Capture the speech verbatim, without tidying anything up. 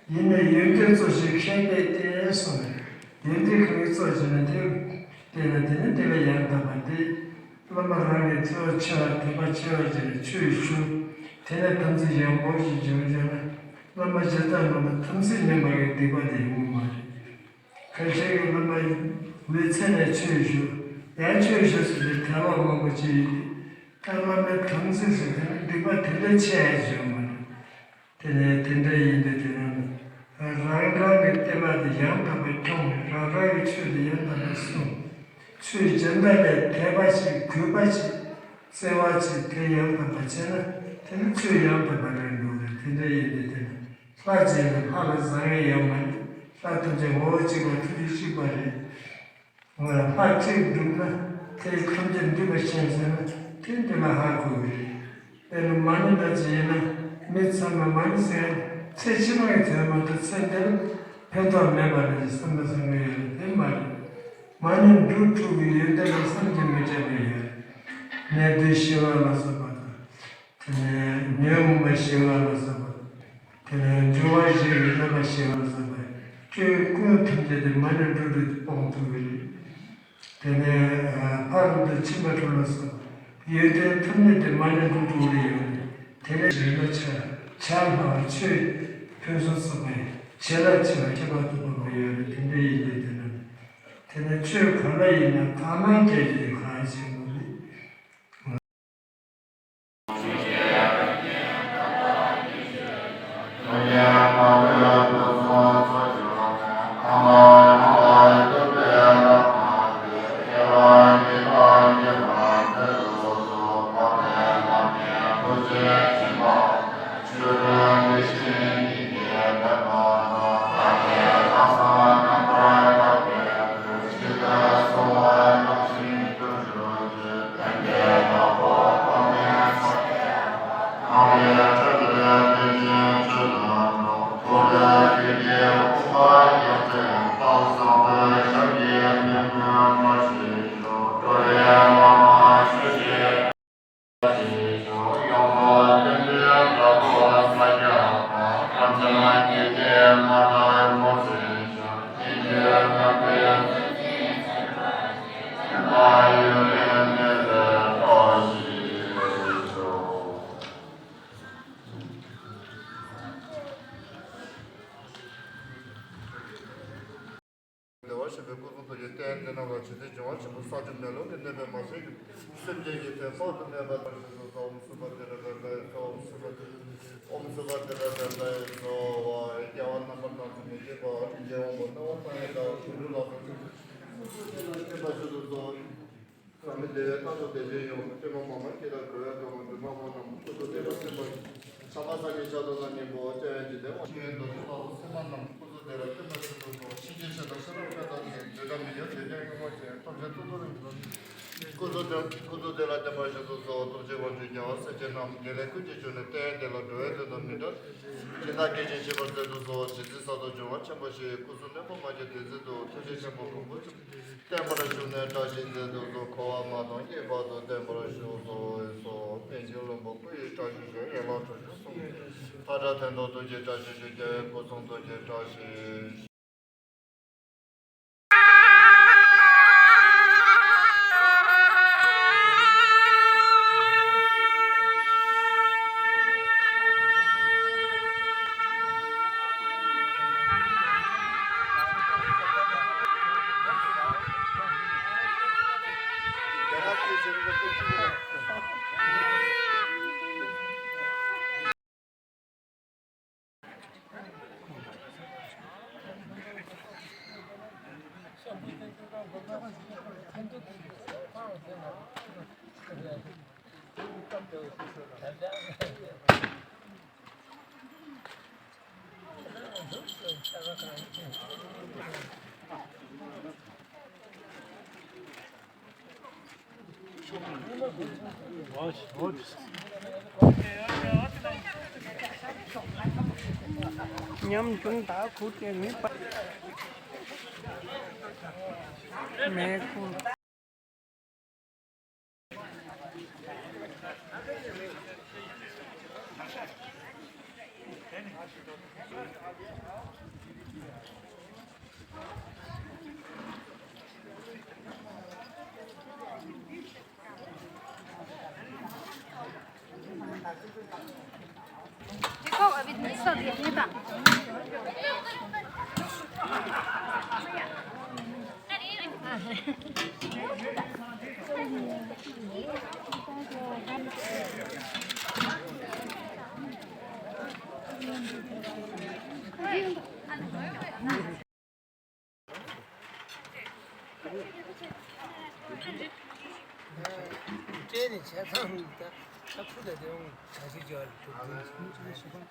ཡིན་ནའི་ཡོན་ཏན་གཙོ་ཆེ་མཁས་པའི་སྟེ་གསུངས་ནས། ཡོན་ཏན་གང་གི་གཙོ་ཆེ་ན་དེ་བསྟེན་ན་དེ་ནི་དད་པ་ཡང་དག་པ་སྟེ། བླ་མ་རང་གི་ཐུགས་ཆེ་བ་དད་པ་ཆེ་བ་ཅན་ལ་ཆོས་ཞུ། དེ་ནས་དམ་ཚིག་ཡང་མོ་ཞིག་འཇོམས་བྱས་ན། བླ་མ་གཞན་དག་རྣམས་ལ་དམ་ཚིག་ཉམས་པ་གི་སྡིག་པ་དེ་ཡོང་གི་མ་རེད། ཁ་ཤས་ཀྱིས་བླ་མ་མི་ཚེ་ནས་ཆོས་ཞུ། ཡང་ཆོས་ཞུ་ཟེར་ཏེ་དད་པ་མང་པོ་ཅིག་ཡོད་དེ། ད་བླ་མའི་དམ་ཚིག་ཟེར་དེ་ནི་སྡིག་པ་དེ་འདྲ་ཆེ་ཡ་ཞིག་ཡོད་མ་རེད། དེ་ནས་དེ་འདྲ་ཡིན་དུས་དེ་རང་རང་གི་བསྟན་པ་དེ་ཡང་དག་པར་སྐྱོང་བའི་རང་རང་གི་ཆོས་དེ་ཡང་དག་པར་སྲུང་། ཆོས་གཞན་དག་ལས་དད་པ་ཞིག་གུས་པ་ཞིག་བརྩེ་བ་ཞིག་དེ་ཡང་དག་པར་བྱས་ན་དེ་ནི་ཆོས་ཡང་དག་པར་རེད་འགྲོ་རེད། དེ་འདྲ་ཡིན་དུས་དེ་ནི་ལྷ་གཅིག་ལ་ལྷ་ལ་བཟང་ངན་ཡོད་མ་རེད། ལྷ་ཐམས་ཅད་ངོ་བོ་གཅིག་པ་ཐུགས་རྒྱུད་གཅིག་པ་རེད། ང་ལ་ལྷ་གཅིག་འདུག་ན་དེ་ཐམས་ཅད་འདུས་པ་ཤེས་ཟེར་ན་དེ་འདི་ལ་ཧ་གོ་གི་རེད། དཔེར་ན་མ་ཎི་འདྲ་ཅིག་ཡིན་ན་མི་ཚང་མ་མ་ཎི་ཟེར་ཚེ་ཕྱི་མ་གི་དོན་མ་གཏོགས་ཚེ་འདིར་ཕན་ཐོགས་མེད་པ་རེད་བསམ་པ་བསམ་གི་ཡོད་རེད། དེ་མ་རེད། མ་ཎི་འབྲུ་དྲུག་གི་ཡོན་ཏན་ལ་བསམ་གྱིས་མི་ཁྱབ་པ་ཡོད་རེད། ནད་གདོན་ཞི་བ་ལ་སོགས་པ་དང་། དེ་ནས་ཉོན་མོངས་པ་ཞི་བ་ལ་སོགས་པ། དེ་ནས་འབྱོར་བ་བཞི་ཡི་རྣམ་པ་ཞི་བ་ལ་སོགས་པ། སྐྱོན་ཀུན་ཐམས་ཅད་དེ་མ་ཎི་འབྲུ་དྲུག་སྤོང་ཐུབ་ཀྱི་རེད། དེ་ནས་ཕ་རོལ་ཏུ་ཕྱིན་པ་དྲུག་ལ་སོགས་པ། ཡོན་ཏན་ཐམས་ཅད་དེ་མ་ཎི་འབྲུ་དྲུག་ལ་ཡོད་རེད། དེ་ནས་རིན་པོ་ཆེ་ཆ་ལྷག་ཆོས་ཕུན་སུམ་ཚོགས་པའི་བྱིན་རླབས་ཆེ་བ་ཁྱད་པར་དུ་འཕགས་པ་ཡོད་རེད། དེ་འདྲ་ཡིན་དུས་དེ་ནས་དེ་ནས་ཆོས་གང་ལ་ཡིན་ན་ཐ་མལ་སྐྱེ་རྒྱུ་དེ་གང་ཡིན་ཞིག་མ་རེད། བདེ་བར་གཤེགས་པའི་སྐུ་གསུང་ཐུགས་ཀྱི་རྟེན་དེ་རྣམས་ལ་རྗེ་བཙུན་འབྱུང་བ་ཆེན་པོ་ས་བཅུ་མེ་ལོང་གི་གནས་པའི་མ་ཟིན་གྱི་སེམས་ཅན་གྱི་དོན་དཔག་ཏུ་མེད་པ་དང་ཞེས་སོགས་ཨོཾ་སུ་པ་ཏི་ར་པ་ཏ་ཡེ་སྭཱ་ཧཱ། ཨོཾ་སུ་པ་ཏི་ར་པ་ཏ་ཡེ་སྭཱ་ཧཱ། རྒྱལ་བ་རྣམ་པར་སྣང་མཛད་མི་བསྐྱོད་པ་རིན་ཆེན་དབང་པོ་སྣང་བ་མཐའ་ཡས་དང་ཁྱུང་འབྲུག་ལ་སོགས་པའི་སྐུ་གསུང་ཐུགས་ལ་བརྟེན་པ་ཞིག་ཏུ་གསོལ། བདེ་བའི་རྟག་ཏུ་བདེ་ཆེན་ཡོངས་སུ་སྟོན་པ་མ་མ་ཀི་ལ་འགྲོ་བའི་དོན་ལ་འདུན་མ་མོ་རྣམས་སྐུ་གཟུགས་བདེ་བར་བརྟན་པ། ཤ་མ་ས་གཉིས་ཆ་ཏོ་ན་སྙིང་པོ་སྤྱན་འཇིག་རྟེན་དབང་ཕྱུག་ཡོན་ཏན་ལ་སོགས་པ་སེམས་དཔའ་རྣམས་སྐུ་གཟུགས་བདེ་བར་བརྟན་པ་ཞིག་ཏུ་གསོལ། གཤིན་རྗེ་གཤེད་དང་ཤེས་རབ་མཆོག་དང་ནི་འདོད་ཆགས་མི་སྐྱེ་བ་དེ་ཀྱང་ཡོངས་པར་བྱེད། ཐམས་ཅད་ཐུགས་རྡོ་རིང་པོ་སྐུ་གཟུགས་བདེ་སྐུ་གཟུགས་བདེ་ལ་བརྟན་པ་ཞིག་ཏུ་གསོལ། ཐུགས་རྗེའི་དབང་ཕྱུག་རྒྱལ་བ་སྲས་བཅས་རྣམས་དགེ་ལེགས་ཀུན་གྱི་འབྱུང་གནས་རྟེན་འབྲེལ་ལ་འགྲོ་བའི་དོན་དུ་མི་འབྲལ། སྦྱིན་བདག་གིས་བྱིན་གྱིས་བརླབ་ཏུ་གསོལ། རྗེ་བཙུན་ས་རྡོ་འབྱུང་བ་ཆེན་པོ་ཞིག་སྐུ་གསུང་ནོར་བུ་མ་སྐྱེས་དེ་ཚེ་དུ། ཐུགས་རྗེ་ཆེན་པོ་གང་པོ་ཆོས་བསྟན་པར་བཞུགས་ནས་བཀྲ་ཤིས་མཛད་དུ་གསོལ། འཁོར་བ་མ་སྟོངས་ངེས་པར་དུ་བརྟན་པར་བཞུགས་སོ་ཡེ་སོགས། པཎ་ཆེན་བློན་པོ་སྐུ་ཡི་བཀྲ་ཤིས་ཤོག་ཡན་ལག་དྲུག་ཅུ་གསུམ། མཐའ་བྲལ་དོན་དུ་ཐུགས་ཀྱི་བཀྲ་ཤིས་ཤོག་རྒྱལ་བའི་སྐུ་གསུང་ཐུགས་ཀྱི་བཀྲ་ཤིས། ཉམ་ཆུང་དག་ཁུར་ཏེ་མི་པ། མེ་ཁུར། ཁྱེད་ནི་ཆ་ཚང་ད་ད་ཕུ་ད་དེ་འོང་ཆ་ཞིག་ཅོ་ལ་ཐུག་ཅིང་།